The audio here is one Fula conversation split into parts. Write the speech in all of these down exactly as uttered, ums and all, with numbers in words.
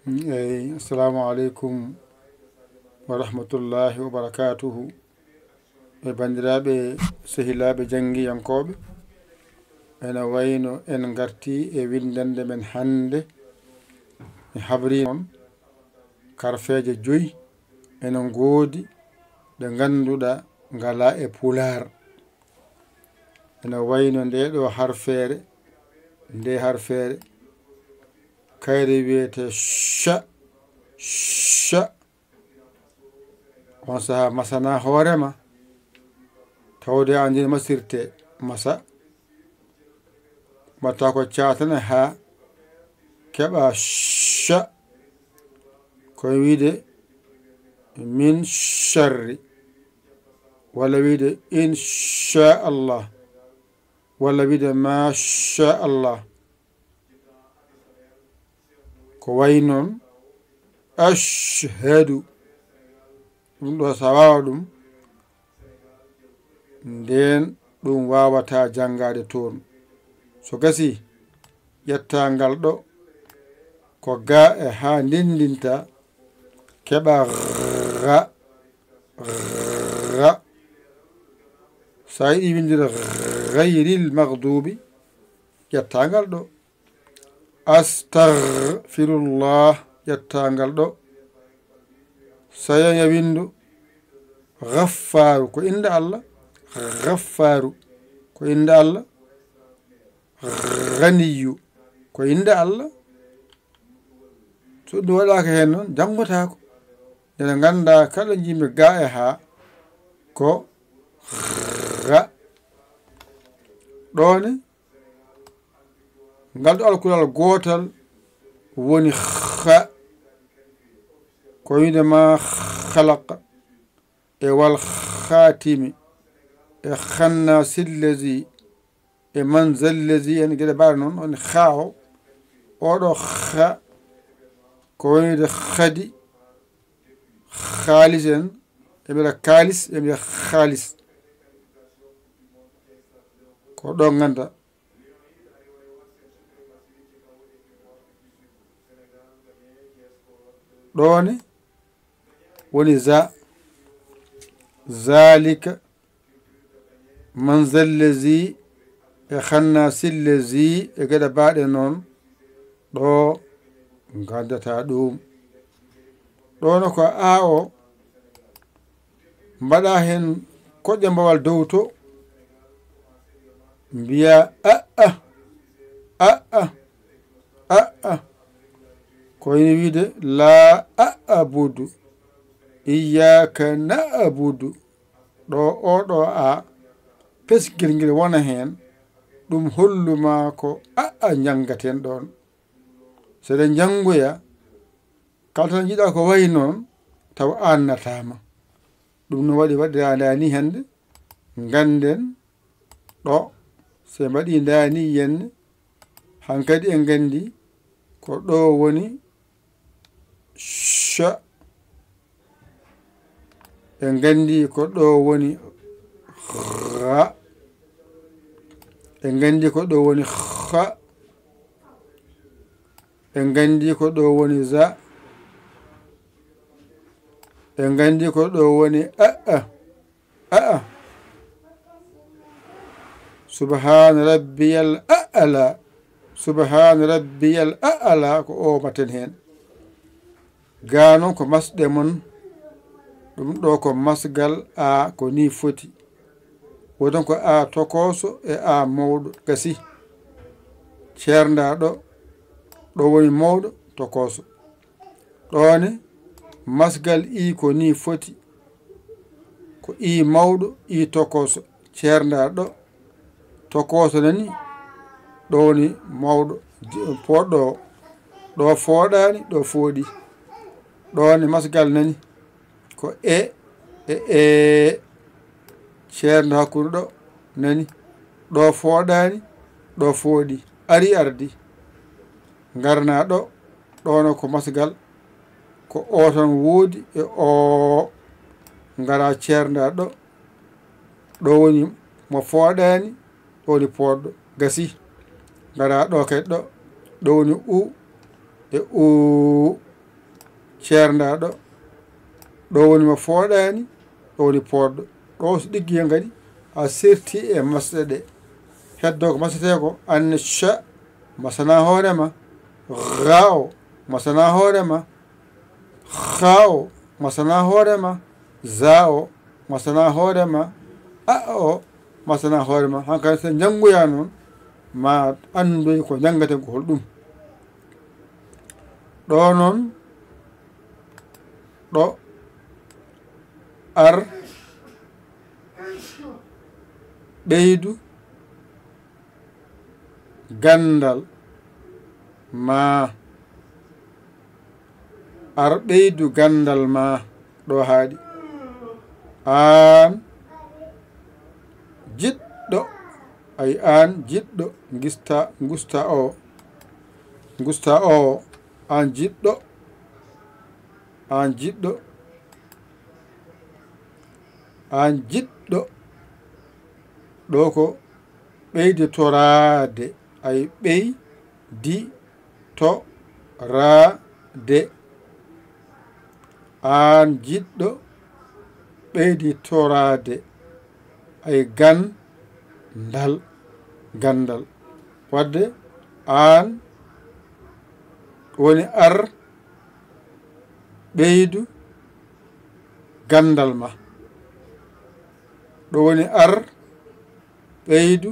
Eyi, assalamu aleykum wa rahmatullahi wa barakatuhu. E banndiraaɓe, sehilaaɓe janngiyankooɓe, ene wayno en ngartii e winndannde men hannde. Mi habrii on karfeeje joyi ene ngoodi ɗe ngannduɗaa ngalaa e Pulaar. Ene wayno ndee ɗoo harfeere, ndee harfeere, kayre wiyetee cha, cha. On sahaa masanaa hoore ma, tawde a anndii no masirtee, masa. Mbaɗtaa ko caatana haa keɓaa cha. Ko wiyde min sharri, walla wiyde inchallah, walla wiyde machallah. Ko wayi noon, ashhadu, ɗum ɗo so a waawa ɗum, ndeen ɗum waawataa janngaade toon. So gasii, ƴettaa ngal ɗo, ko ga e haa ndenndinta, keɓaa ra, ra. So a yiɗi winndira gayril maghdubi, ƴettaa ngal ɗo. Astaghfirullah, ƴettaa ngal ɗo. So a winndu Ghaffaaru, ko innde Allah. Ghaffaaru, ko innde Allah. Ghaniyyu, ko innde Allah. So ɗum waɗaaka heen noon, janngotaako. Ene nganndaa kala njiimi ga e haa ko gha. Ɗoone, ngal ɗo alkulal gootal woni kha. Ko wiyde ma khalaqa, e wal khatimi, e khanna sillazi, e man zallazi, en geɗe mbaɗa noon, on kha o, oɗo kha, ko wiyde khadi, khalis en, e mbiɗa kalis, e mbiɗa khalis. Ko ɗo ngannda. Ɗoone woni za, zalika, man zallazi, e khanna sillazi, e geɗe mbaɗe noon, ɗo nganndataa ɗum. Ɗoone ko a o, mbaɗa heen koƴƴe mbawal dow to, mbiya a'a, a'a, a'a. Ko ene wiyde laa a'budu, iyyaka na'budu. Ɗo, o ɗo a, pesgel ngel wona heen, ɗum hollu ma ko a'a njanngaten ɗoon. So eɗen njanngoya, kala tan njiɗa ko wayi noon, taw aannataama. Ɗum no waɗi, waɗiraa ndaa ni hannde, ngannden ɗo, so en mbaɗii ndaa ni yenne, hankadi en nganndi ko ɗo woni cha, en nganndi ko ɗo woni gha, en nganndi ko ɗo woni kha, en nganndi ko ɗo woni za, en nganndi ko ɗo woni a'a, a'a. Subhaana rabbiyal a'la, subhaana rabbiyal a'la, ko o mbaɗten heen. Ga noon ko masɗe mon, ɗum ɗo ko masgal a, ko ni foti. Woton ko a tokooso e a mawɗo, gasi. Ceernda ɗo, ɗo woni mawɗo, tokooso. Ɗoone, masgal i ko ni foti. Ko i mawɗo, i tokooso. Ceernda ɗo, tokooso nani, ɗo woni mawɗo, di-, poɗɗo o. Ɗo fooɗaani, ɗo fooɗi. Ɗoone, masgal nani. Ko e, e, e. Ceernda hakkunde ɗo nani. Ɗo fooɗaani, ɗo fooɗi. Ari ardi. Ngarna ɗo, ɗoone ko masgal. Ko o tan woodi e o. Ngara ceernda ɗo. Ɗo woni mo fooɗaani, ɗo woni poɗɗo. Gasi. Ngara ɗo kadi ɗo. Ɗo woni u e u. ceerndaa ɗo. Ɗo woni mo fooɗaani, ɗo woni pooɗɗo. Ɗo so ɗiggi hen kadi, a serti e masɗe ɗe. Heddoo ko masɗetee ko, an ca, masana hoore ma. Xa o, masana hoore ma. Xa o, masana hoore ma. Za o, masana hoore ma. A o, masana hoore ma. Hankadi so njanngoyaa noon, ma anndoy ko njanngaten ko holɗum. Ɗo noon, ɗo, ar, ɓeydu, ganndal, ma. Ar ɓeydu ganndal ma, ɗo haaɗi. Aan jiɗɗo, ay aan jiɗɗo, ngista, ngusta o. Ngusta o, aan jiɗɗo. Aan jiɗɗo. Aan jiɗɗo. Ɗo ko ɓeyditoraade, ay ɓeyditoraade. Aan jiɗɗo ɓeyditoraade, ay ganndal, ganndal. Wadde aan woni ar ɓeydu ganndal ma. Ɗo woni ar ɓeydu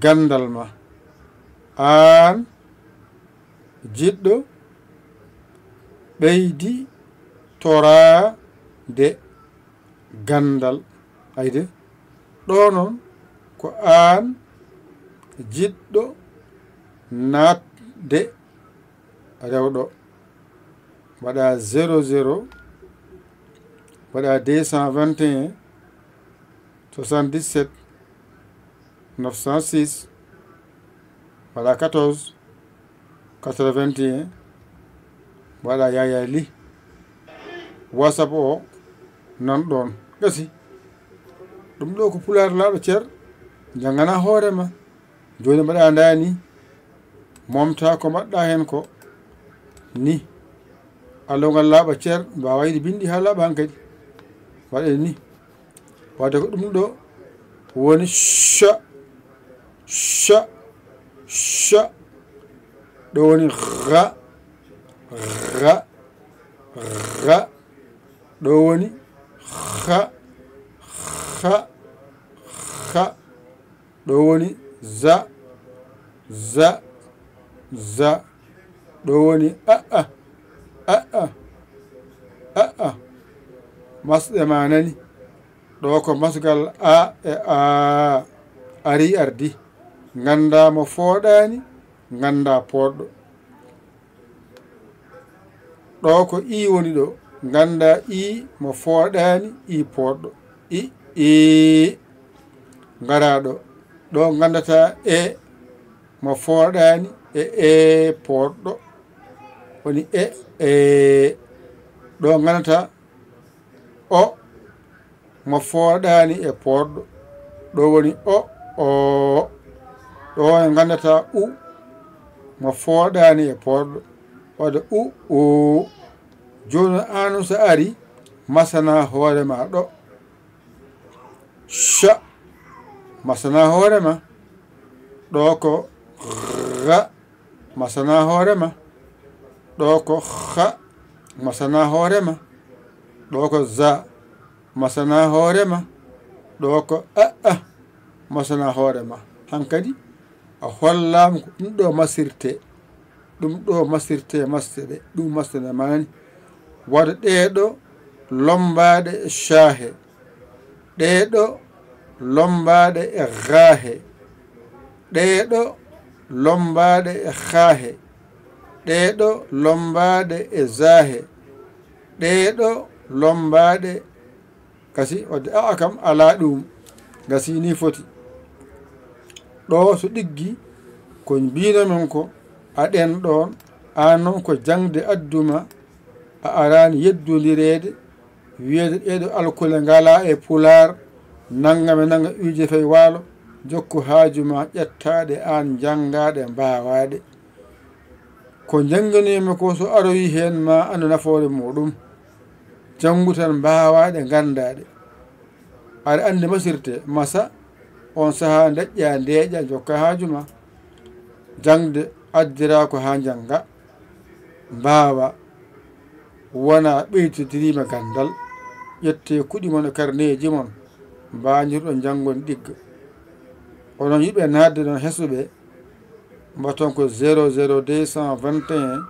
ganndal ma. Aan jiɗɗo ɓeyditoraade ganndal. Ayde, ɗo noon ko aan jiɗɗo naatde rewɗo. Mbaɗa zéro zéro, mbaɗa deux cent vingt et un, soixante-dix-sept, neuf cent six, mbaɗa quatorze, quatre-vingt-un, mbaɗa Yaya Ly. WhatsApp o nan ɗoon. Gasi. Ɗum ɗo ko pulaar laaɓa cer, njanngana hoore ma. Jooni mbaɗa ndaa ni, momta ko mbaɗɗa heen ko ni. Allongal laaɓa cer, mbaawa yiɗi binndi haa laaɓa hankadi. Waɗe ni. Wadde ko ɗum ɗo woni cha, cha, cha. Ɗo woni xa, xa, xa. Ɗo woni xa, xa, xa. Ɗo woni za, za, za. Ɗo woni a'a, a'a, a'a. Masɗe ma nani. Ɗo ko masgal a e a. Ari ardi. Ngannda mo fooɗaani, ngannda pooɗɗo. Ɗo ko i woni ɗo. Ngannda i mo fooɗaani, i pooɗɗo. I, i. Ngara ɗo. Ɗo nganndata e mo fooɗaani e e pooɗɗo. Woni e, e. Ɗo nganndata o mo fooɗaani e pooɗɗo. Ɗo woni o, o. Ɗo en nganndata u mo fooɗaani e pooɗɗo. Wadde u, u. Jooni aan so ari, masana hoore ma ɗo. Cha, masana hoore ma. Ɗo ko ra, masana hoore ma. Ɗo ko xa, masana hoore ma. Ɗo ko za, masana hoore ma. Ɗo ko a'a, masana hoore ma. Hankadi a hollaama ko ɗum ɗo masirte. Ɗum ɗo masirte masde ɗe. Ɗum masde ɗe maani. Wata ɗee ɗo lombaaɗe e caahe. Ɗee ɗo lombaaɗe e gaahe. Ɗee ɗo lombaaɗe e xaahe. Ɗee ɗo lombaaɗe e zaahe. Ɗee ɗo lombaaɗe. Gasi, wadde a'a kam alaa ɗum. Gasi ni foti. Ɗo so ɗiggi, ko mbiino men ko, a ɗen ɗoon, aan noon ko jaŋde adduma, a araani yeddondireede, wiyeede ɗee ɗo alkule ngalaa e pulaar, nanngam e nanngam, iwje fay waalo, jokku haaju ma ƴettaaɗe, aan janngaaɗe, mbaawaaɗe. Ko njannginoomi ko so aroyi heen ma anndu nafoore muuɗum. Janngu tan mbaawaa ɗe nganndaa ɗe. Aɗa anndi masirte masa, oon sahaa ndeƴƴaa ndeeƴa njokka haaju ma. Jaŋde addiraa ko haa njannga, mbaawa, wona ɓeytidiriima ganndal. Ƴettee kuɗi mon e karneeji mon, mbaajorɗon njanngoni ɗigga. Onon yiɗɓe naatde ɗoon hesuɓe, mbaɗton ko zéro zéro deux cent vingt et un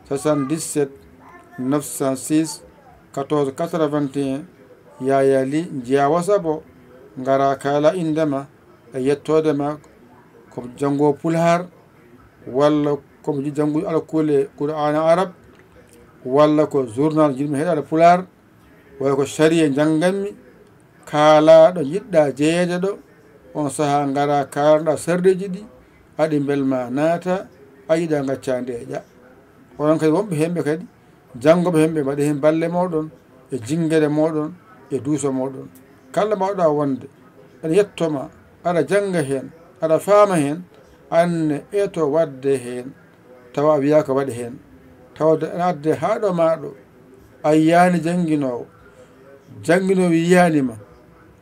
soixante-dix-sept neuf cent six quatorze quatre-vingt-un. Yaayaa Lih, njiyaa WhatsApp o, ngaraa kaalaa innde ma e yettoode ma, ko janngo Pulaar, walla ko janngo alkule Qur'aana Arab, walla ko journal jiɗmi heɗaade Pulaar, walla ko sariya njannganmi, kaalaa ɗo njiɗɗaa jeyeede ɗo, oon sahaa ngaraa kaalanoɗaa sarɗiiji ɗi, aɗi mbel ma naata, a yiɗaa ngaccaade e ƴa. Onon kadi wonɓe heen ɓe kadi, janngooɓe heen ɓe mbaɗa heen balle mooɗon, e jinngere mooɗon, e duuso mooɗon. Kala mbaawɗaa wonde, ene yetto ma, aɗa jannga heen, aɗa faama heen, aan ne eto waɗde heen, tawa a wiyaaka waɗe heen. Tawde ene adde haa ɗo maa ɗo, a yiyaani jannginoowo, jannginoowo yiyaani ma,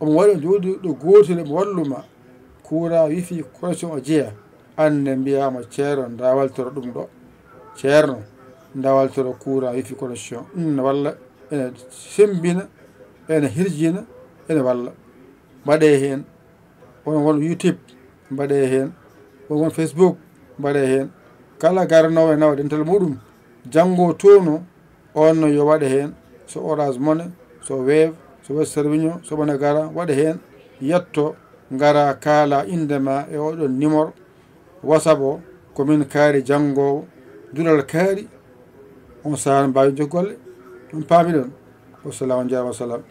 omo waɗi jooɗi ɗo gootel, omo wallu ma, courant, wifi, connexion o jeyaa, aan ne mbiyaa mo, "Ceerno, ndaa waltoro ɗum ɗo. Ceerno, ndaa waltoro courant, wifi, connexion." Ɗum ne walla, ene semmbina, ene hirjina, ene walla. Mbaɗee heen. Won, won YouTube, mbaɗee heen. Won, won Facebook, mbaɗee heen. Kala garanoowo e nawa dental muɗum, janngo toono, oon no yo waɗe heen. So Orange Money, so Wave, so Western Union, so MoneyGram, waɗe heen. Yetto, ngara kaala innde ma e oɗon numéro WhatsApp o, ko min kaari janngoowo, duɗal kaari. On sahaa no mbaawi jokkude golle. On paamiɗon. Wassalaamu, on njaaraama, wasalaam.